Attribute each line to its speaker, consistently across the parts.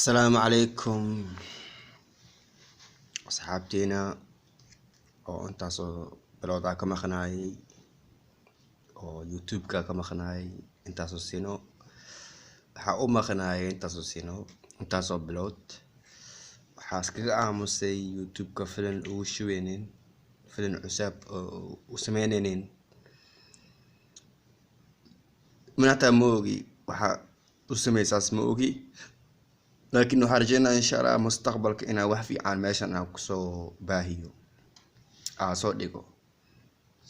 Speaker 1: Asalaamu calaykum asxaabtiina oo intaasoo bilood aa ka maqnaayay oo YouTube-ka ka maqnaayay. Intaasoo sino waxaa u maqnaayay, intaasoo sino, intaasoo bilood waxaa iskaga aamusay YouTube-ka, filim ugu shubeynin, filim cusub oo u sameyneynin. Mana ma ogi waxaa u sameysaas, ma ogi, laakiin waxaan rajeynaya insha Allah mustaqbalka inaan wax fiican meeshan aan kusoo baahiyo, aan soo dhigo.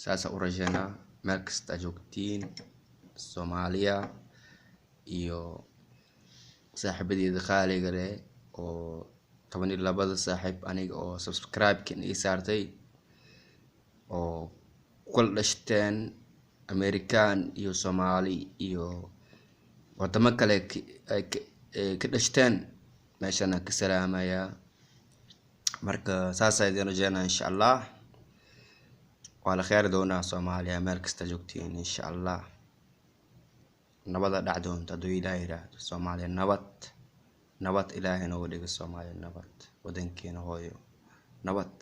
Speaker 1: Saasaan u rajeynaa. Meel kasta joogtiin, Soomaaliya iyo saaxiibadeeda qaaliga leh oo 12-da saaxiib aniga oo subscribe-kan ii saartay oo kula dhashteen American iyo Soomaali iyo wadamo kale ay ka dhashteen, meeshaan aan ka salaamayaa. Marka saasaa idin rajeynaa insha Allah. Waa la kheyri doonaa Soomaaliya meel kasta joogtiin insha Allah. Nabada dhac doonta hadduu Ilaahay yiraahdo. Soomaaliya nabad, nabad Ilaahay nooga dhigo. Soomaaliya nabad, wadankeena hooyo nabad.